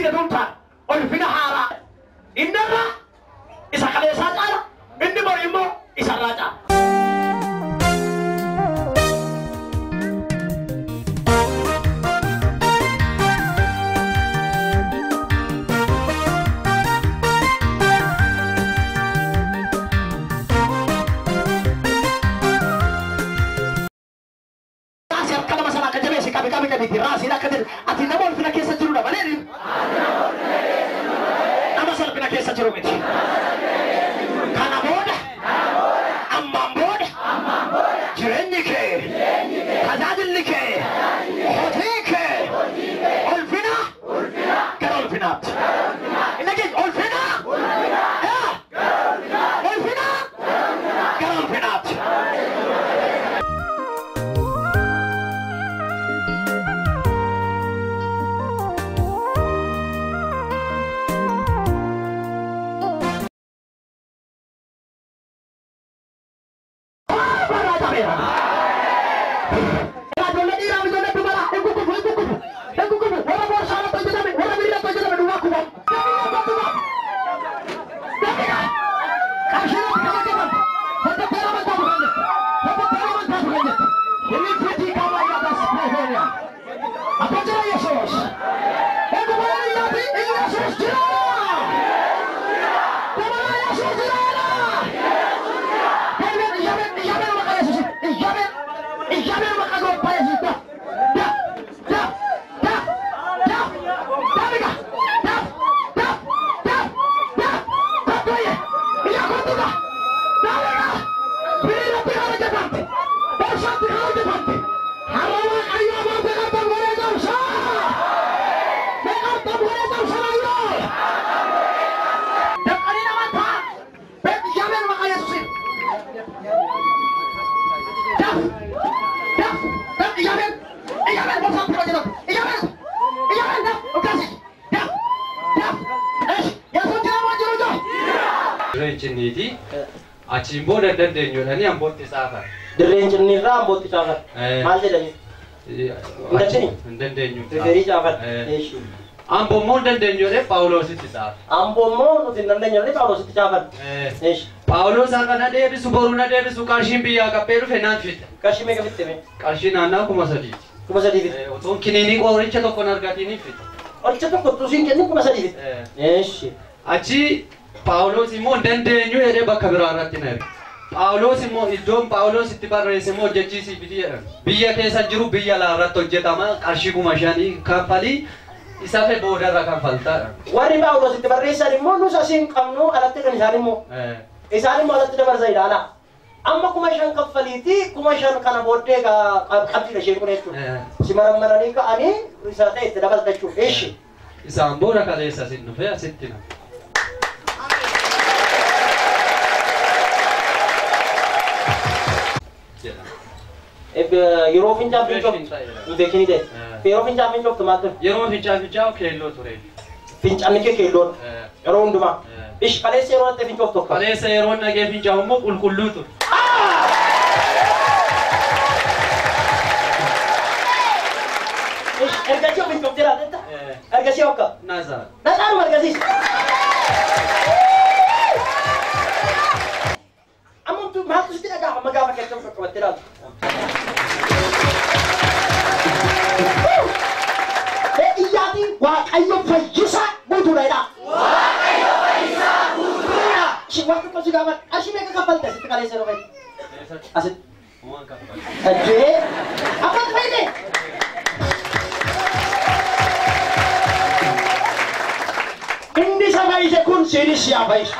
argite tun taane ulfina haaraa. Inni irraa isa kaleessaa caala, inni bor immoo isarraa caala. Ati nama ulfina keessa jirudha malee nama salphina keessa jiru miti. Kana booda ammaan booda jireenyi kee, tajaajilli kee, hojii kee ulfina gara ulfinaatti. Inni keenya ulfina ulfina gara ulfinaatti. Achiin booda dandeenyuudhaan ambootti saafan. Dirreen cinniirraa ambootti saafan. Maal jedhanii? Hin dandeenyu. Riferii saafan. Amboo immoo hin dandeenyuudhaan Paawuloositti saafa. Amboo immoo nuti hin dandeenyuudhaan Paawuloositti saafan. Paawuloos har'a na deebisu boru na deebisu qarshiin biyyaa qabbee dhufe naan fixa. Qarshii meeqa fitte mee? Qarshii naannaa 3000. 3000 fitte. Otoon kiniinii qoricha tokko hin argatiin fixa. Qoricha tokko utuu siin kennin 3000 fitte. Achi Paawuloos immoo hin dandeenyu jedhee bakka biraa irratti na erge. Paawuloos immoo iddoon Paawuloos itti barreesse immoo hojjechiisii fidi jedhama. Biyya keessa jiru biyya alaa irratti hojjetama qarshii 5000 kaffalii isa fe boodarra kaffaltaadha. Warri Paawuloos itti barreessan immoo nus asii hin qabnu alatti kan isaan immoo. Isaan immoo alatti dabarsan ilaala. Amma 5000 kaffaliiti 5000 kana booddee qabdiidha isheen kun jechuudha. Si marammaranii ka'anii isa ta'e itti dabalta jechuudha. Eeshi. Isaan booda kaleessa asin dhufee asitti na. Yeroo fincaan fincooftu infekshinii ta'e. Yeroo fincaan fincooftu maal ture? Yeroo fincaan fincaa'u keelloo ture. Fincaanni kee keelloodha. Yeroo hundumaa. Ish kaleessa yeroo natti fincooftu akka? Kaleessa yeroo nagee fincaa'u immoo qulqulluu ture. Ish ergasii fincooftee laatetta? Ergasii akka? Nasaa. Nasaanuma ergasiis. Amma maaltu sitti dhaga'ama gaafa keessa qabattee laatu? Iyyaatiin Waaqayyo fayyisaa guutuudha jedha. Waaqayyo fayyisaa guutuudha. Waan tokko si gaafadha. Qarshii meeqa kaffalte asitti kaleessa yeroo fayyadu? Asitti. Ajjee. Akkamitti fayyade? Inni isa fayyise kun siinis yaa fayyisu.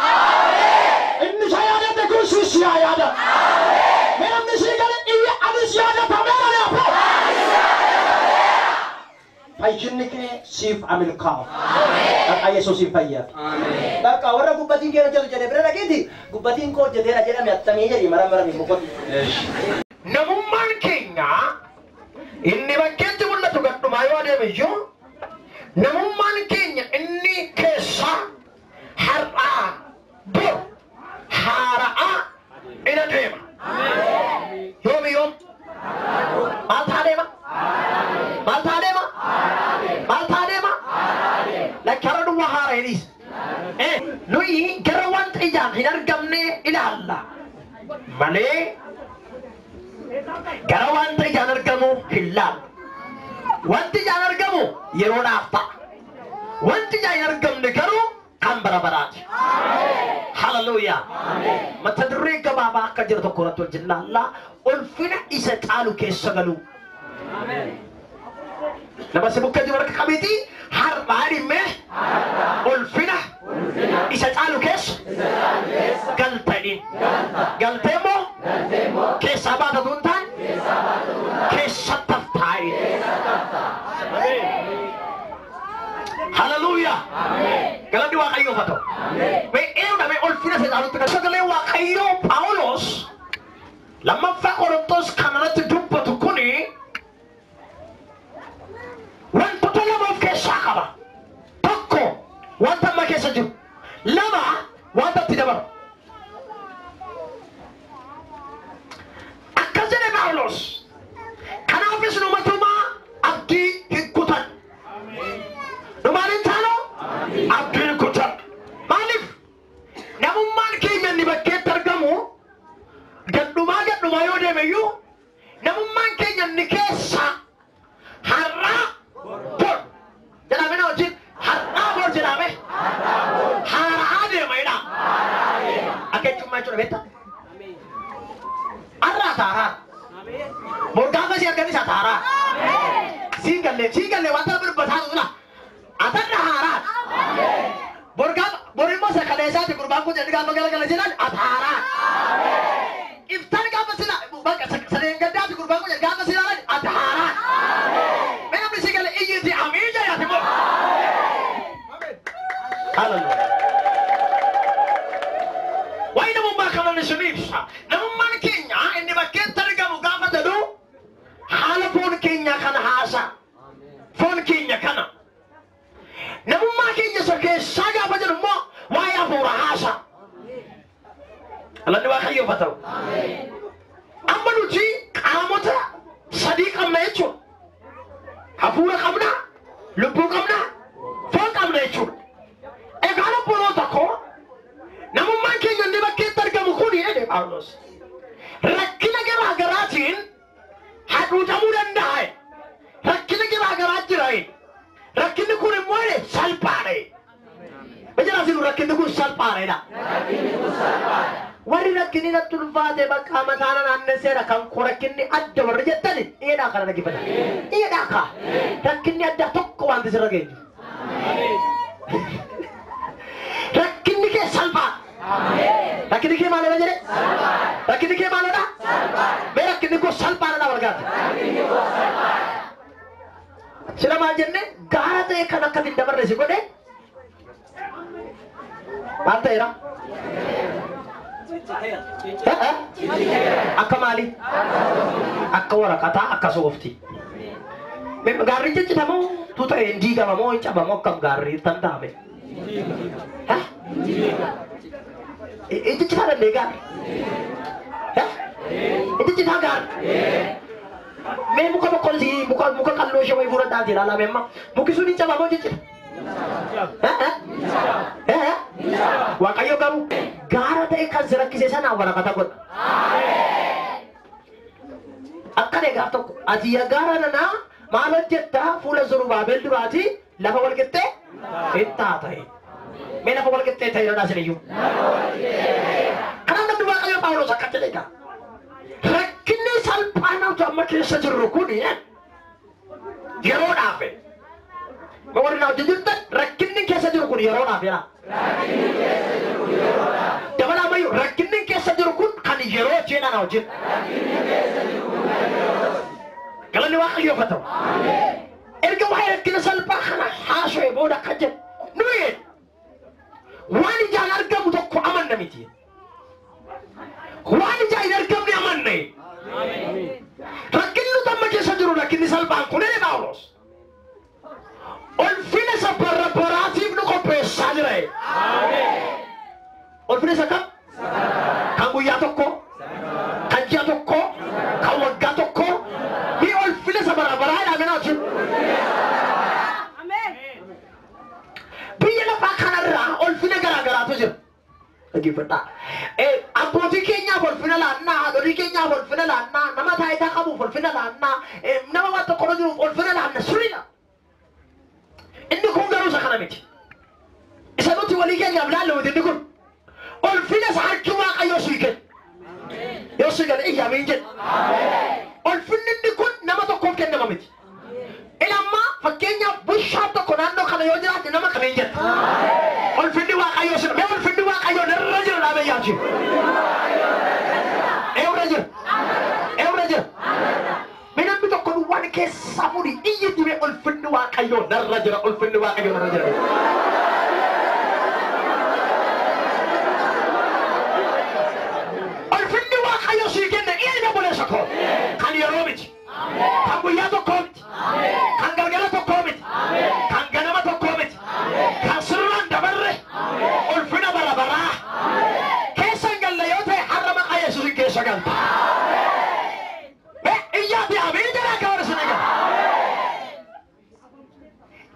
Inni isa yaadate kun siis yaa yaadatu. Mee namni sii gale iyya anis yaadatameera yaa. Fayyinni kee siif amilkaa'u. Maqaa Yesuusiin fayyaa. Bakka warra gubbatiin kee hojjetu jedhee bira dhageeti gubbatiin koo hojjeteera jedhame attamii jedhi marammarami boqotu. Namummaan keenya inni bakkeetti mul'atu gadhumaa yoo adeeme iyyuu namummaan keenya inni keessaa har'aa bor haara'aa in adeema. Yoomi yoom? Maal ta'a deema? Maal ta'a deema? Maal ta'a deema? duwwaa haara jedhis. Nuyi gara wanta ijaan hin argamne ilaalla malee gara wanta ijaan argamu hin laallu. Wanti ijaan argamu yeroodhaaf ta'a. Wanti ijaan hin argamne garuu kan bara baraati. Hallelujah. Mata duree gabaabaa akka jiru tokko irratti wajjin laallaa ulfina isa caalu keessa galu. Nama si bukkee jiru harka qabiitii har'aa dhimmee ulfina isa caalu keessa galtanii. Galtee immoo keessaa baatatu hin taane keessatti haftaa'i. Hallelujah. Galanni Waaqayyoof haa ta'u. Mee eenyudha mee ulfina isa caalutti kan sagalee Waaqayyoo Phaawulos lammaffaa Qorontos kanarratti dubbatu kuni wantoota lama of keessaa qaba. Tokko wanta amma keessa jiru. Lama wanta itti dabalu. Akkas jedhe Phaawulos. Kanaafis nu matumaa abdii hin kutan. Nu maal hin taanu? Abdii hin kutan. Maaliif? Namummaan keenya inni bakkeetti argamu gadhumaa gadhumaa yoo deeme iyyuu namummaan keenya inni keessa har'aa bor jedhame na wajjin har'aa bor jedhame haaraa deema jedha. Akka jechuun maal jechuudha beektaa? Har'aa taaraa. Bor gaafa si argan isa taaraa. Siin gallee wanta dubbataa jirudha. Atarra haaraa. Bor gaafa bor immoo sakaleessaati gurbaan kun jedhu gaafa galagala jedhan ataaraa. Iftaan gaafa sila bakka sadeen gaddaati gurbaan kun jedhu gaafa sila ataaraa. Mee namni si gale iyyiti amiin jedhaati moo. Hallelujah. Waa'ee namummaa kanan isin ibsa. Namummaan keenya inni bakkeetti argamu gaafa jedhu haala foon keenya kana haasa. Foon keenya kana. Namummaa keenya isa keessaa gaafa jedhu immoo waa'ee hafuura haasa. Galanni Waaqayyoof haa ta'u. Amma nuti qaamota sadii qabna jechuudha. Hafuura qabna, lubbuu qabna, foon qabna jechuudha. Egaa obboloota koo namummaan keenya inni bakkeetti argamu kuni jedhe Phaawulos. Rakkina garaa garaatiin hacuucamuu danda'a. Rakkina garaa garaa jira. Rakkinni kun immoo jedhe salphaadha. Bijira sinu rakkinni kun salphaadha jedha. Warri rakkinni natti ulfaate bakka mataana naannesseera kan koo rakkinni adda warri jettani dhiyeedhaa kana dhaggeeffata. Dhiyeedhaa kaa rakkinni adda tokko wanti sirra geenyu. Rakkinni kee salphaadha. Rakkinni kee maalidha jedhe? Rakkinni kee maalidha? Mee rakkinni koo salphaadha walgaate. Sila maal jenne gaara ta'e kan akka hin dabarre si godhe maal ta'eera? Akka maali? Akka waraqataa akka soofti. Gaarri ciccitamoo tu ta'e hin diigamamoo hin cabamoo akkam gaarri danda'ame? Hin ciccitaa danda'e gaarri? Hin ciccitaa gaarri? Mee muka tokko muka qalloo ishee wayii fudhadhaati ilaalaa amma muki sun hin cabamoo hin ciccita? Waaqayyo garuu gaara ta'e kan si rakkise sanaan waraqata godha. Akkana gaaf tokko ati yaa gaara nanaa maal hojjettaa fuula Zarubaabel duraati lafa wal qixxee hin taata. Mee lafa wal qixxee ta'e jedhaa isin iyyuu. Kanaaf namni Waaqayyo Phaawulos akka jedhe egaa. Rakkinni salphaan nuti amma keessa jirru kuni yeroodhaaf. Warri na hojii jirtan rakkinni keessa jiru kun yeroodhaaf jedha. Dabala ammayyuu rakkinni keessa jiru kun kan yeroo jedhan na hojii. Galanni Waaqayyoof haa ta'u. Erga waa'ee rakkina salphaa kana haasa'e booda akka jedhu nuyi waan ijaan argamu tokko amanna miti. Waan ijaan hin argamne amanne. Rakkinni nuti amma keessa jiru rakkinni salphaan kun jedhe Phaawulos. Ulfina isa bara baraatiif nu qopheessaa jira. Ulfina isa kam? Kan guyyaa tokko, kan ji'a tokko, kan waggaa tokko, ni ulfina isa bara baraa jedhame naa jiru. Biyya lafaa kanarraa ulfina garaa garaatu jira. Dhaggeeffadhaa. Abbootii keenyaaf ulfina laannaa, haadholii keenyaaf ulfina laannaa, nama taayitaa qabuuf ulfina laannaa, nama waan tokko jiruuf ulfina laanna sirriidha. Inni kun garuu isa kana miti. Isa nuti walii keenyaaf laallu miti inni kun. Ulfina isa harki Waaqayyoo sii kennu. Yoo sii gale iyya amiin jedhu. Ulfinni inni kun nama tokkoof kennama miti. Ilammaa fakkeenyaaf bushaan tokko naannoo kana yoo jiraate nama kamiin jedha. Ulfinni Waaqayyoo sirra. Mee ulfinni Waaqayyoo narra jira dhaabee yaati. Eewra jira. Eewra jira. Mee namni tokko duwwaan keessaa fuudhi iyyiti mee ulfinni Waaqayyoo narra jira ulfinni Waaqayyoo narra jira. Ulfinni Waaqayyoo sii kenne inni obboleessa koo. Kan yeroo miti. Kan guyyaa tokkoo miti. Kan galgala tokkoo miti. Kan ganama tokkoo miti. Kan sirraan dabarre. Ulfina bara baraa. Keessa hin galle yoo ta'e har'a maqaa Yesuusin keessa galta. Iyyaati amiin jedhaa akka warra sana gala.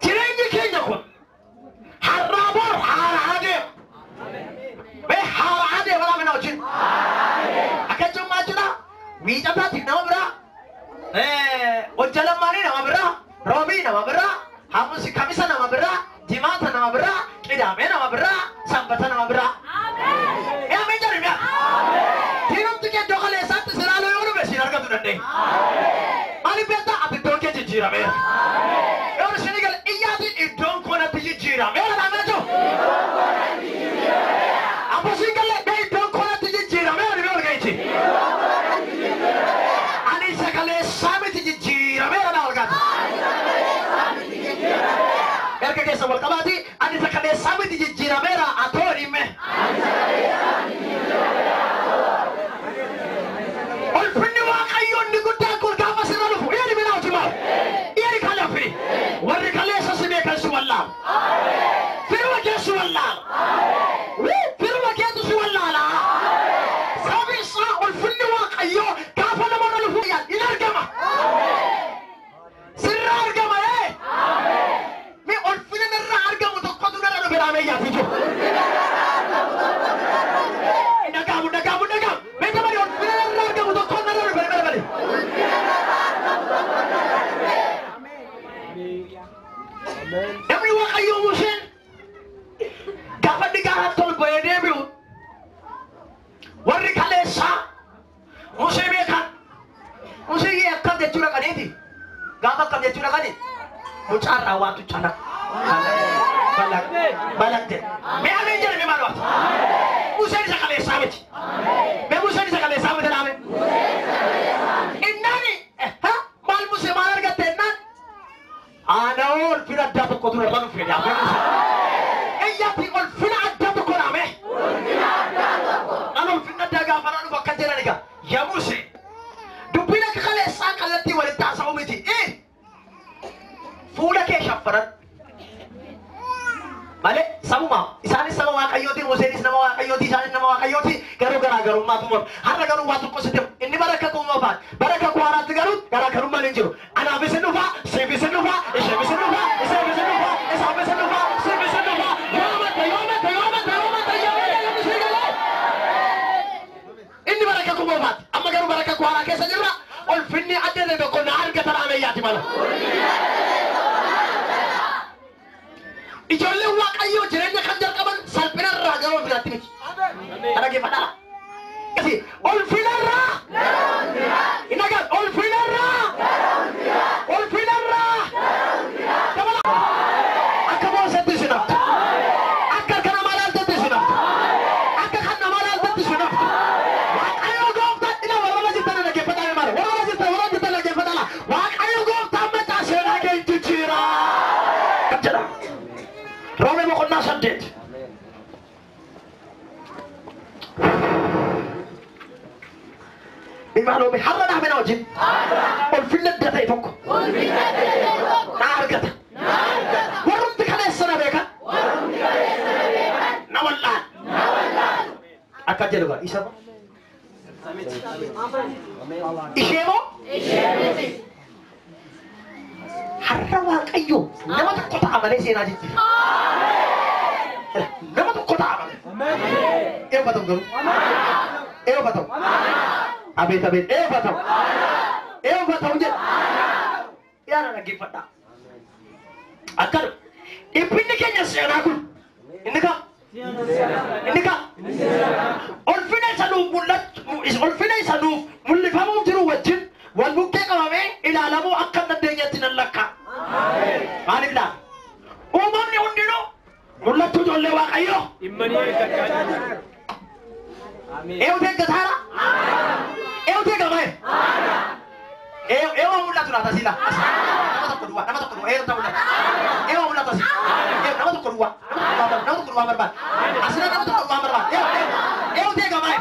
Jireenyi keenya kun har'aa bor haaraa deema. Mee haaraa deema lafa na wajjin. Akka jummaa jira wiixataatti nama biraa. Hojjalammaanii nama biraa, roobii nama biraa, hamusi kamisa nama biraa, jimaata nama biraa, qidaamee nama biraa, sanbata nama biraa. Ameen jedhu mi'a. Diinumti kee iddoo kaleessaatti silaaluu yoo dhufe siin argatu danda'e. Maaliif beektaa ati iddoon kee jijjiirameera. Yoo isin gale iyyaatiin iddoon koo natti jijjiirameera dhaamee jiru. Ammoo siin galee mee iddoon koo natti jijjiirameera dhibee ol ga'ichi. Ani isa kaleessaa miti jijjiirameera naa ol gaati. Erga keessa wal qabaati ani isa kaleessaa miti jijjiirameera atoo hime. Ulfinni Waaqayyoo inni guddaan kun gaafa sirra dhufu inni mina hojii maal? Inni kalafi warri kaleessa si beekan si wallaalu. Firuma kee si wallaalu. Firuma keetu si wallaala. Sababi isaa ulfinni Waaqayyoo gaafa namarra dhufu in argama. Sirra argama ee. Mee ulfina narra argamu tokkotu narra dhufe dhaamee yaati jiru. Dhagaamu dhagaamu dhagaamu. Mee dabali ulfina narra argamu tokko narra dhufe dabali. Namni Waaqayyoo Museen gaafa inni gaaratti ol ba'ee deebi'u warri kaleessaa Musee beekan. Musee akkam jechuu dhaqaniiti. Gaafa akkam jechuu dhaqani mucaarraa waantu calaq balaq balaq jedhe. Mee ameen jedhe mee maal waata? Museen isa kaleessaa miti. Mee Museen isa kaleessaa miti dhaame. Innaani maal Musee maal argatte innaan? Ana ulfina addaa tokkotu narra dhufe dhaame Musee. Iyyaatti ulfina addaa tokko dhaame. An ulfina addaa gaafa na dhufu akkan jedhan egaa yaa Musee dubbiin akka kaleessaa kallattii walitti haasa'u miti. Fuula kee shaffaran malee sabuma isaanis saba Waaqayyooti Museenis nama Waaqayyooti isaanis nama Waaqayyooti garuu garaagarummaatu mur har'a garuu waa tokko sitti inni bara akka kuumafaat bara akka kuwaaraatti garuu garaagarummaan hin jiru. Anaafis hin dhufa, siifis hin dhufa, isheefis hin dhufa, iseefis hin dhufa, isaafis hin dhufa, siifis hin dhufa. Yoo amanta yoo amanta yoo amanta yoo amanta yoo amanta yoo amanta galee. Inni bara akka kuumafaat amma garuu bara akka kuwaaraa keessa jirra. Ulfinni adda ta'e tokko na argata dhaamee mala. Ijoolleen Waaqayyoo jireenya kan jalqaban salphina irraa gara ulfinaatti miti. Dhaggeeffadhaa. Ulfina irraa. Hin dhagaan ulfina irraa. Ulfina irraa. Dabala. Akka boosetti si naftu. Akka harka namaa laaltetti si naftu. Akka kan namaa laaltetti si naftu. Waaqayyo gooftaan ila warra jirtan dhaggeeffadhaa maal? Warra jirtan warra jirtan dhaggeeffadhaa. Waaqayyo gooftaan macaa seenaa kee jijjiira. Jedha. Roomee boqonnaa 8. Maaloo har'a dhaame na wajjin. Ulfinna adda ta'e tokko. Na argata. Warrumti kaleessa na beekan. Na wallaan. Akka jedhu gaa isa moo? Ishee moo? Har'a Waaqayyo nama tokko ta'a malee seenaa jijjiira. Nama tokko ta'a malee. Eebba ta'u garuu. Eebba ta'u. Abeet abeet eebba ta'u. Eebba ta'u jedha. Yaada dhaggeeffadhaa. Akkana dhiphinni keenya seenaa kun inni kam? Inni kam? Ulfina isa nuuf mul'atu ulfina isa nuuf mul'ifamuuf jiru wajjin wal bukkee qabamee ilaalamuu akka hin dandeenyetti nan lakkaa. Maaliif laata? Uumamni hundinuu mul'achuu ijoollee Waaqayyoo. Eewwatu eeggataara? Eewwatu eegamaa? Eewwa mul'atu laata siila? Nama tokko duwwaa, nama tokko duwwaa, eewwatu mul'atu. Eewwa mul'atu asii. Nama tokko duwwaa, nama tokko duwwaa barbaada. Asirra nama tokko duwwaa barbaada. Eewwatu eegamaa?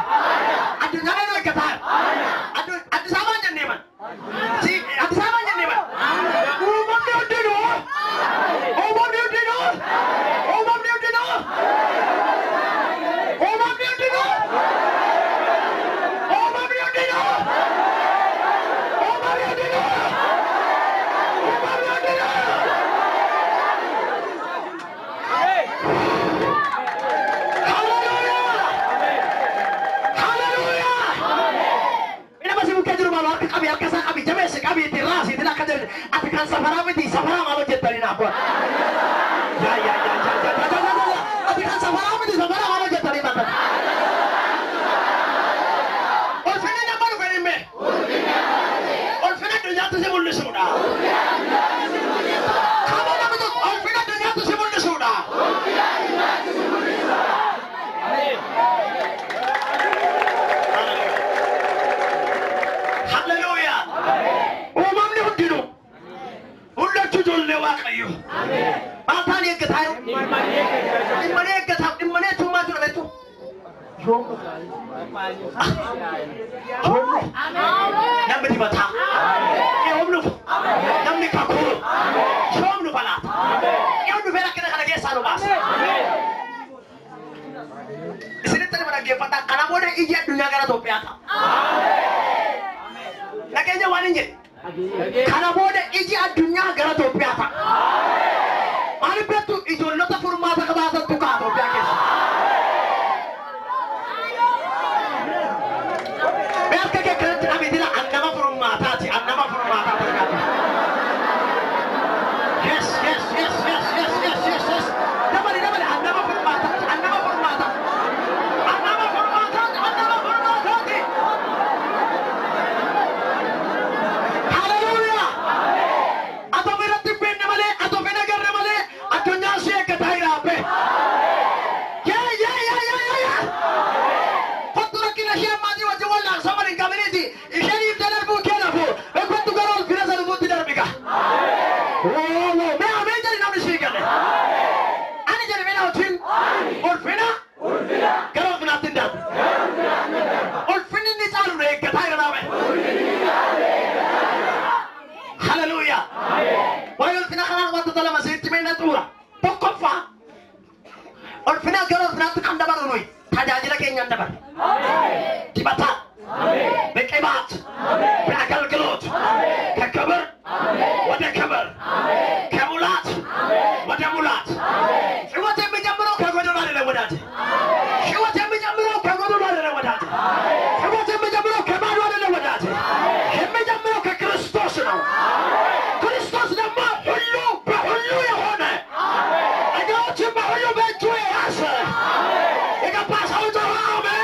Addunyaan eenyu eeggataara? Addis Ababaan jennee man. Addis Ababaan jennee man. Uumamni hundinuu uumamni hundinuu uumamni hundinuu uumamni hundinuu uumamni hundinuu uumamni hundinuu uumamni hundinuu. Hallelujah! Hallelujah! Inni masii bukkee jiru maal harka qabi harka isaa qabi jabeessi qabi itti raasi itti akka jedhu ati kan safaraa miti safaraa maal hojjettanii naaf godha. Yaa yaa yaa yaa yaa yaa yaa yaa ati kan safaraa miti safaraa maal hojjettanii naaf godha. Ulfinni nama dhufe dhimme. Ulfina addunyaatti si mul'isuudha. Kama namni tokko ulfina addunyaatti si mul'isuudha. Hallelujah. Uumamni hundinuu mul'achuu ijoollee Waaqayyoo. Maal ta'anii eeggataa jiru? Dhimmanii eeggataa dhimmanii jechuun maal jechuudha beektu? Yoom dhufa? Yoom dhufa? Namni dibataa. Yoom dhufa? Namni kakuu. Yoom dhufa laata? Yoom dhufee rakkina kana keessaa nu baasa? Isinitti nama dhaggeeffadhaa. Kana booda iji addunyaa gara Itoophiyaa ta'a. Nageenya waan hin jedhe. Kana booda iji addunyaa gara Itoophiyaa ta'a. Maaliif beektu ijoollota furmaata qabaatantu ka'a Itoophiyaa keessa. Mee harka kee kanatti dhaabee an nama furmaataati, an nama furmaataati. Yes, yes, yes, yes, yes, yes, yes, yes. Dabali, dabali, an nama furmaataati, an nama furmaataati. An nama furmaataati, an nama furmaataati. Hallelujah! Ati ofirratti hin beekne malee, ati of hin agarre malee, addunyaan si eeggataa jira abbe. Yaa, yaa, yaa, yaa, yaa, yaa. Kottu rakkina ishee ammaatii wajjin wal'aansoo wal hin qabiniiti. Isheen dhiibdee darbuu kee nafu. Kottu gara ulfina isa dhufuutti darbi gaa. Woo, woo, mee ameen jedhi namni sii gale. Ani jedhi mee wajjin ulfina gara ulfinaatti hin darbu. Ulfinni inni caalu nu eeggataa jira naame. Hallelujah. Waa'ee ulfina kanaan wantoota lama sitti mee nan xumura. Tokkoffaa ulfina gara ulfinaatti kan dabalu nuyi tajaajila keenyaan dabarre. Dibataa. በቅባት በአገልግሎት ከክብር ወደ ክብር ከሙላት ወደ ሙላት። ሕይወት የሚጀምረው ከጎደሎ አይደለም ወዳጄ። ሕይወት የሚጀምረው ከጎደሎ አይደለም ወዳጄ። ሕይወት የሚጀምረው ከባዶ አይደለም ወዳጄ። የሚጀምረው ከክርስቶስ ነው። ክርስቶስ ደግሞ ሁሉ በሁሉ የሆነ ነገሮችን በሁሉ በእጁ የያዘ የገባ ሰው ጮኸ አሜን።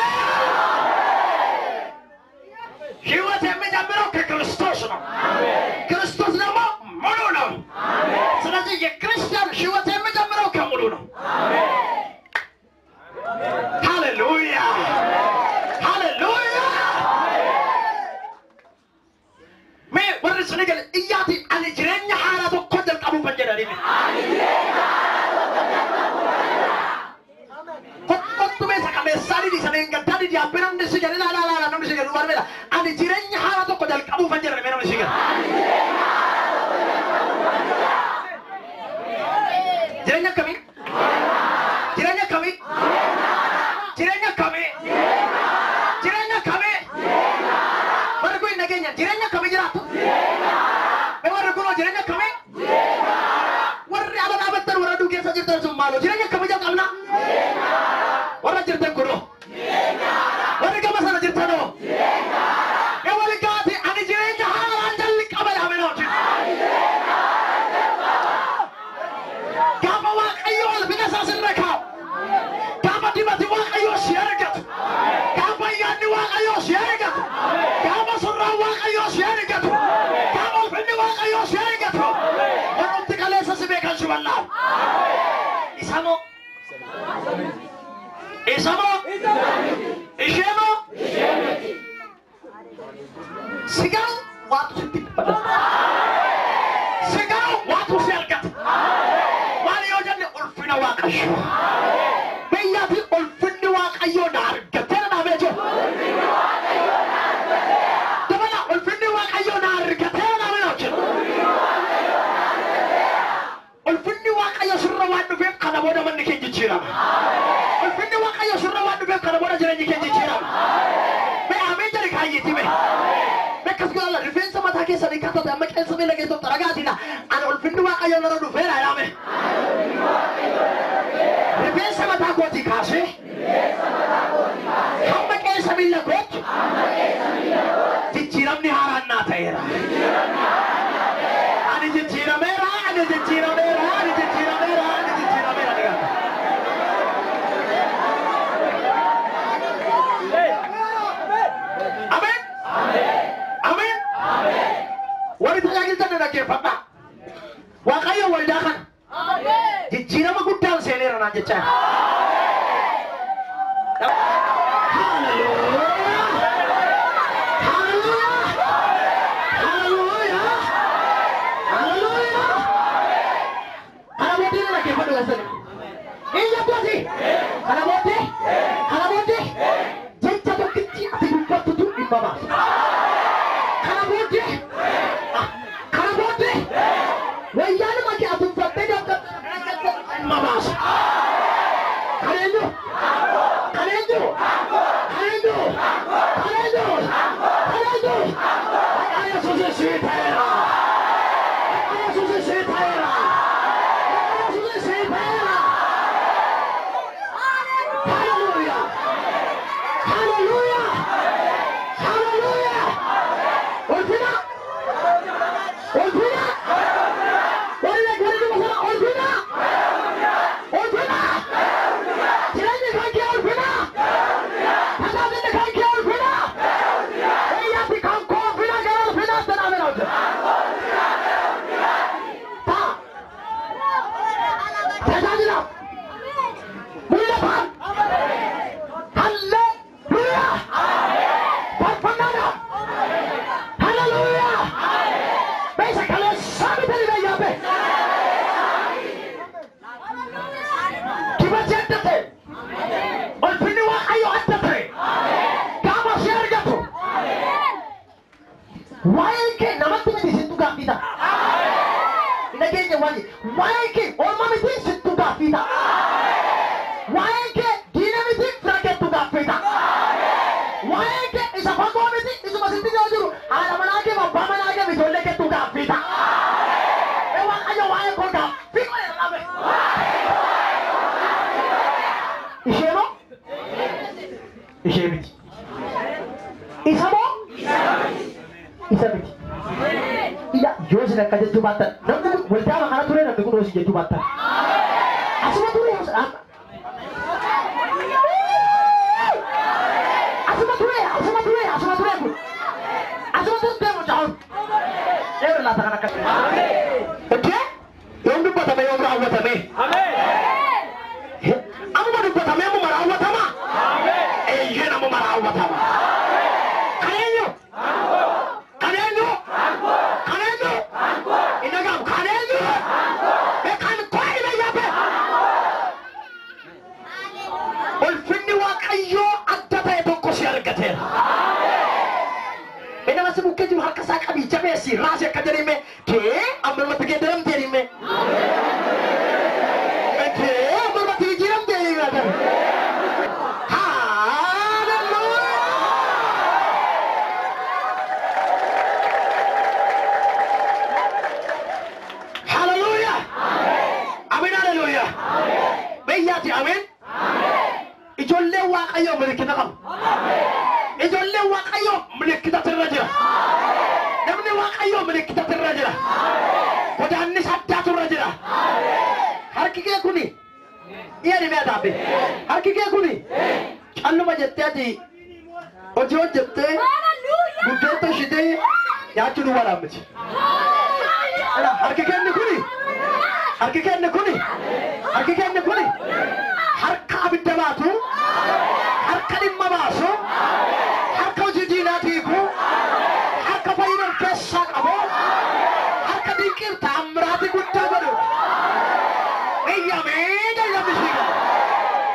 ሕይወት የሚጀምረው ከክርስቶስ ነው። ክርስቶስ ደግሞ ሙሉ ነው። ስለዚህ የክርስቲያን ሕይወት የሚጀምረው ከሙሉ ነው። ሃሌሉያ ሃሌሉያ። Mee warri suni gale iyyaati ani jireenya haaraa tokko jalqabuufan jedhanii. Kottu mee sakameessaa didi sana hin gaddaa didi abbee namni si gale laa laa laa namni si gale duwwaa beela ani jireenya haaraa tokko jalqabuufan jedhanii mee namni si gale. Jireenya akkamii? Jireenya akkamii? Jireenya akkamii? Jireenya akkamii? Warri kun hin dhageenya jireenya akkamii jiraatu? Mee warri kunoo jireenya akkamii? Warri ala dhaabattan warra keessa jirtan sun maaloo jireenya akkamii jalqabna? Warra jirtan kunoo. Warri gama sana jirtanoo. Ewali gaati ani jireenya haaraan jalqaba jedhamee. Gaafa Waaqayyo ulfina isaa sirra kaa'u. Gaafa dibati Waaqayyo si argatu. Gaafa ayyaanni Waaqayyo si argatu. Gaafa surraan Waaqayyo si argatu. Gaafa ulfinni Waaqayyo si argatu. Warrumti kaleessa si beekan si wallaalu. Isa moo? Isa moo? Ishee moo? Sigaru waatu sitti dubbata. Sigaru waatu si argata. Maal yoo jenne ulfina Waaqayyoo. Biyyaa fi ulfinni Waaqayyoo na argateera dhaabee jiru. Dabala ulfinni Waaqayyoo na argateera dhaabee jiru. Ulfinni Waaqayyoo sirra waan dhufeef kana booda manni kee jijjiirama. Ulfinni Waaqayyoo sirra waan dhufeef kana booda jireenyi kee jijjiirama. Mee ameen jedhi kaayyeetti mee. Akkas godhala rifeensa mataa keessanii kattate amma qeensa miila keessatti ragaatiidha. Ani ulfinni Waaqayyoo narra dhufeera jedhame. Rifeensa mataa kootii kaasee hamma qeensa miila kootti jijjiiramni haaraan naa ta'eera. Ani jijjiirameera, ani jijjiirameera, ani jijjiirameera, ani jijjiirameera ni gaafata. Ameen. Ameen. Warri tajaajiltan dhaggeeffadhaa. Waaqayyo waldaa kana jijjiirama guddaan seeneera naan jechaa jira. Hallelujah! Hallelujah! Hallelujah! Hallelujah! Kana booddee na dhaggeeffadhu keessatti. Hin jabbooti. Kana booddee jecha tokkichi ati dubbattutu dhimma baasa. Kana booddee wayyaanuma kee ati uffattee dhimma baasa. Kan eenyu? Kan eenyu? Kan eenyu? Kan eenyu? Kan eenyu? Maqaa Yesuusiin sii ta'eera. Maqaa Yesuusiin sii ta'eera. Maqaa Yesuusiin sii ta'eera. Hallelujah! Hallelujah! Hallelujah! Ulfina! Ulfina! Warri duba sana ulfina! Ulfina! Jireenyi kan kee ulfina! Tajaajilli kan kee ulfina! Biyyaatti kan koo ulfina gara ulfinaatti dhaabee hojjeta. Ta'a! Tajaajilaaf! Mul'ataan! Hallelujah! Faarfannaadhaaf! Hallelujah! Beesa kaleessaa bitanii beeyyaabe! Dibati adda ta'e! Ulfinni Waaqayyoo adda ta'e! Gaafa si argatu! Waa'een kee namatti miti sittu gaaffii ta'a. Hin dhageenye waa'ee kee orma miti sittu gaaffii ta'a. Waa'een kee diina miti fira keettu gaaffii ta'a. Waa'een kee isa fagoo miti isuma sitti yoo jiru haadha manaa kee abbaa manaa kee ijoollee keettu gaaffii ta'a. Ee Waaqayyo waa'ee koo gaaffii godhe dhabe. Ishee moo? Ishee miti. Isa moo? Isa miti. Ila yoo isin akka jechuu baattan namni kun waldaa kana ture namni kun hojii jechuu baattan. Asuma ture asuma ture asuma ture asuma ture kun asuma ture mucaan. Eera laata kan akkas. Okay? Yoom dubbatame yoom raawwatame? Ammuma dubbatame ammuma raawwatama? Eeyyeen ammuma raawwatama. Kan eenyu? Kan eenyu? Kan eenyu? Hin dhaga'amu. Kan eenyu? Kan koo ina yaabe? Ulfinni Waaqayyoo adda ta'e tokko si argateera. Inni nama si bukkee jiru harka isaa qabii jabeessi raasii akka jedhime kee amma namatti geeddaramtee hime. Kee amma namatti jijjiiramtee hime. Hallelujah! Hallelujah! Amen, hallelujah! jalqabeera. Biyyaati ameen. Ijoolleen Waaqayyoo milikkita qabu. Ijoolleen Waaqayyoo milikkita irra jira. Namni Waaqayyoo milikkita irra jira. Godaannis addaatu irra jira. Harki kee kuni iya ni meeqa harki kee kuni calluma jettee ati hojii hojjettee buddeen toshitee nyaachuu duwwaadhaan miti. Harki keenni kuni harki keenni kuni harki keenni kuni harka abidda baatu harka dhimma baasu harka hojii diinaa hiiku harka fayyina of keessaa qabu harka dinqiif ta'ammiraatii guddaa godhu.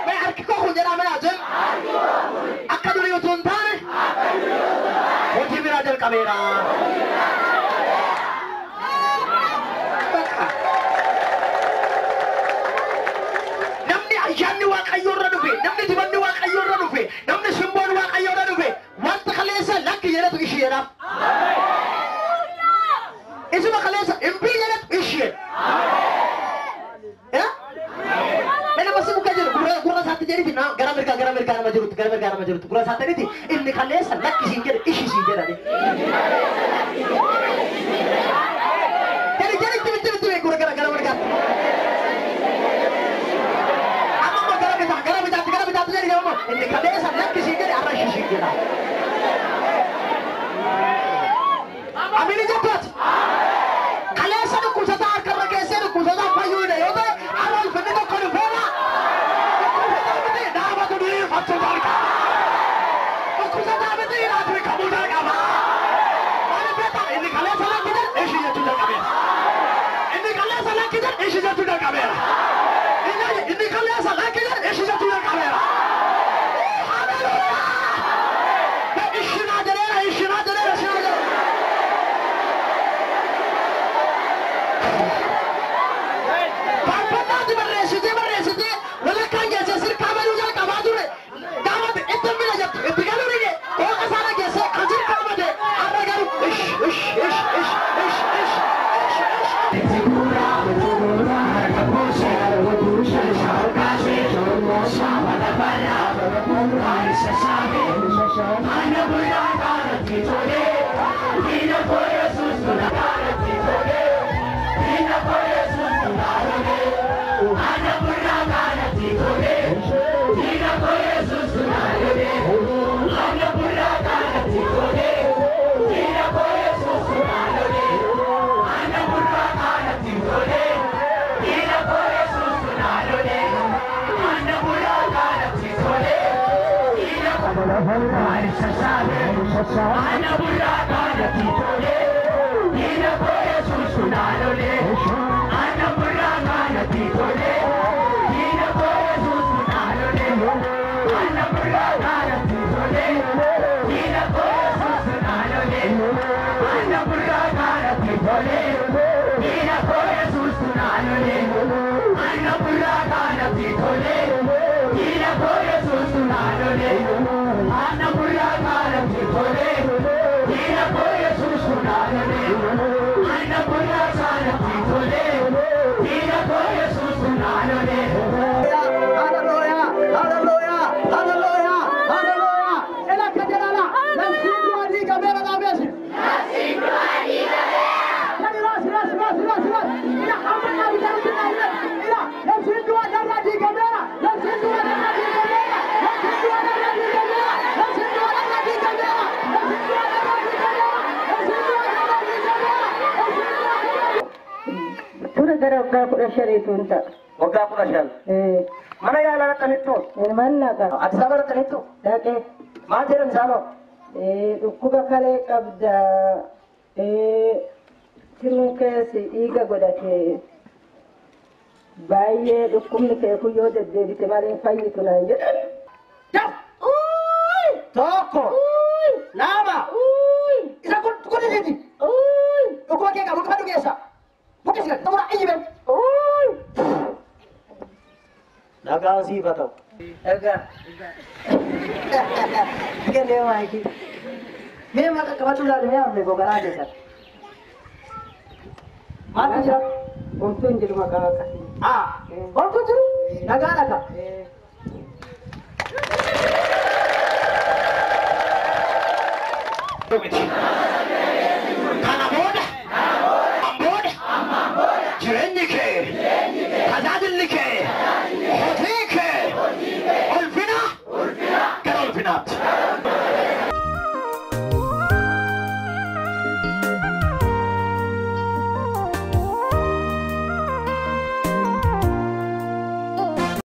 Mee harki koo kun jedhaa mee ajeen akka durii utuu hin taane hojii biraa jalqabeera. Namni ayyaanni Waaqayyoo irra dhufe, namni dibanni Waaqayyoo irra dhufe, namni simboon Waaqayyoo irra dhufe wanta kaleessa lakki jedhatu ishee jedhaaf. Isuma kaleessa hin jedhatu ishee. Mana masih buka jiru, gurra satu jadi nah, gara mereka nama jiru, gara mereka nama jiru, gurra satu ini, ini kalian laki singgir, isi singgir ada. Jadi jadi gurra gara mereka. Apa mau gara mereka jadi apa? Ini kalian laki singgir, arah isi singgir. Amin cepat. Kalian satu kusata karena keser kusata payu deh, yote arah benar kau kau Waggaa 15. Mana yaalaa dhaqanittu? Mallaqa. Addis Ababa dhaqanittu? Dhaqee. Maal jedhan isaanoo? Dhukkuba kalee qabda. Tiruun keessa dhiiga godhate. Baay'ee dhukkubni kee kun yoo deddeebite malee hin fayyitu naan jedhan. Tokko. Lama. Isa kun dhukkuba kee qabu dhukkuba dhugeessa. Buqqisi gadi xumura iyyi bee. Nagaan siif haa ta'u. Dhagaa. Kennee maayikii. Mee maal qabatu ilaali mee amne gogaraa keessatti. Maaltu jira? Homtuu hin jiru maqaa akkasii. Homtuu jiru nagaa dhaka. Kana booda ammaan booda jireenyi kee tajaajilli kee hojii kee ulfina gara ulfinaatti.